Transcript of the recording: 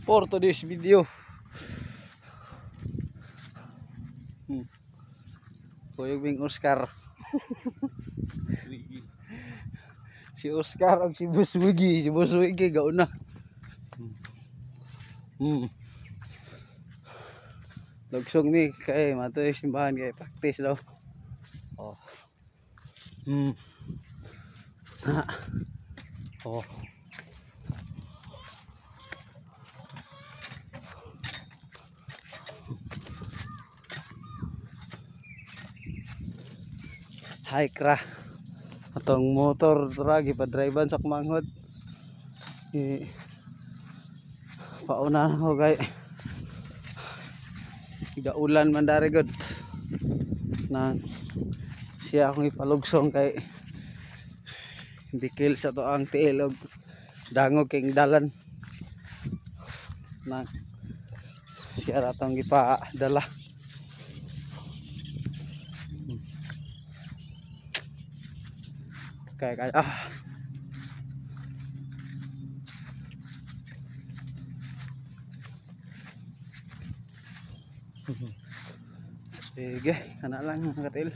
For today's video. Kuyog ming Oscar. Si Oscar og si Buswigi, si Buswigi gauna. Lugsong mi kay matoy simbahan kay practice daw. Oh. Ha. Oh. Hike ra. Atong motor ra gipa-drivean sa kumanghod. I pauna na ko kay gaulan man dari gud. Na siya akong ipalugsong kay bikil sa to ang tiil og dangog king dalan. Na siya ra atong gipadala. Kaya kaya ah. Sige, ana lang mga katil.